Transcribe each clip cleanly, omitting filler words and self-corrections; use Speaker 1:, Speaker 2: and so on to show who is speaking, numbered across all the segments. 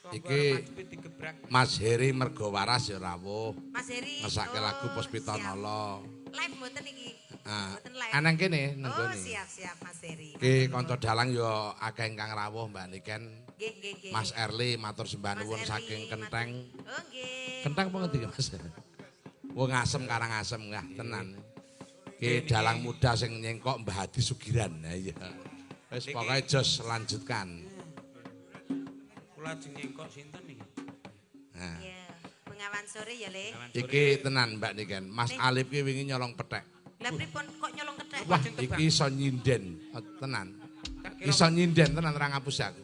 Speaker 1: Iki Mas Heri mergo waras ya rawuh.
Speaker 2: Mas Heri
Speaker 1: ngesake lagu Puspita Nala.
Speaker 2: Live mboten iki. Mboten live.
Speaker 1: Aneng kene nang
Speaker 2: Oh,
Speaker 1: gone.
Speaker 2: siap-siap Mas Heri.
Speaker 1: Iki kanca dalang ya akeh ingkang rawuh Mbak Niken.
Speaker 2: Nggih, nggih, nggih.
Speaker 1: Mas Erli matur sembah nuwun saking Kenteng.
Speaker 2: Oh, nggih.
Speaker 1: Kenteng apa ngendi Mas? Wong Asem Karangasem ngah tenan. Ki dalang muda sing nyengkok Mbah Hadi Sugiran. Ha iya. Wis pokoke jos lanjutkan.
Speaker 3: Kula ajeng nyengkok sinten niki?
Speaker 1: Nah.
Speaker 2: Iya, Bengawan sore ya, Le.
Speaker 1: Iki tenan Mbak Niken. Mas Alif ki wingi nyolong pethek.
Speaker 2: Lah pripun kok nyolong kethek?
Speaker 1: Wah, iki iso nyinden tenan. Iso nyinden tenan ora ngapus aku.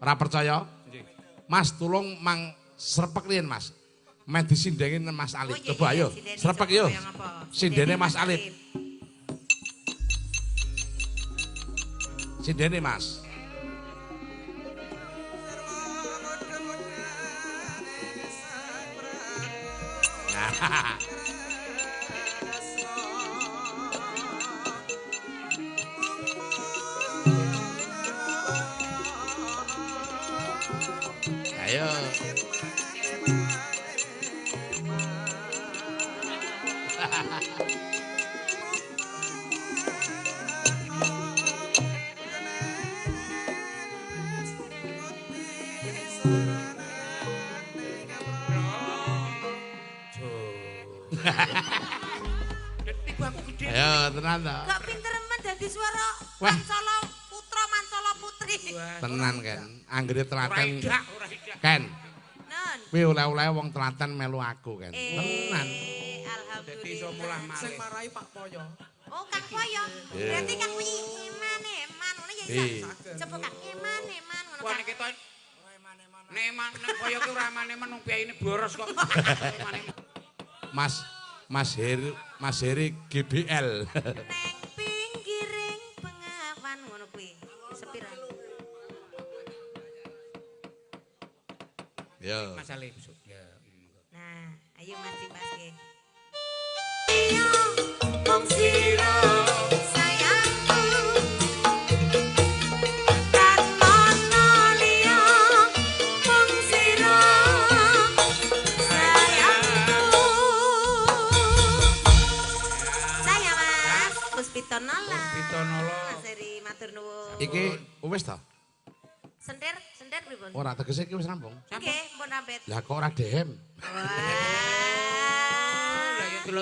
Speaker 1: Ora percaya? Mas tulung mang srepek riyen Mas. Meh disindengin Mas Alif. Coba ayo, srepek yo. Sindene Mas Alif. Sindene Mas. Nah. Ayo. Ayo tenan to.
Speaker 2: Kok pinter men dadi suara Mansolo putra Mansolo putri.
Speaker 1: Tenan kan. Anggere telaten. Ken.
Speaker 2: Nun.
Speaker 1: Kuwi oleh-oleh wong telaten melu aku kan. Tenan.
Speaker 2: Alhamdulillah.
Speaker 3: Dadi iso mulah malih.
Speaker 4: Sing marai Pak Poyo.
Speaker 2: Oh, Kang Poyo. Berarti Kang kuwi eman-eman ngono ya iso. Coba Kang eman-eman ngono.
Speaker 3: Wah nek ketok eman-eman. Nek Poyo ki ora eman-eman wong piyayine boros kok. Eman-eman.
Speaker 1: Mas Heri GBL.
Speaker 2: Neng pinggiring Bengawan ngono kuwi. Sepira?
Speaker 1: Yo.
Speaker 3: Mas Alif. Ya.
Speaker 2: Nah, ayo Mas dipaske. Yo mung sira sayangku. Tan ono liya mung sira sayangku. Saya Mas Puspita Nala.
Speaker 3: Puspita Nala.
Speaker 2: Mas Heri matur nuwun.
Speaker 1: Iki wis ta?
Speaker 2: Sender, sender pripun?
Speaker 1: Ora tegese iki wis rampung.
Speaker 2: Nggih, mpun rampet.
Speaker 1: Lah kok ora dehem?
Speaker 2: Wah.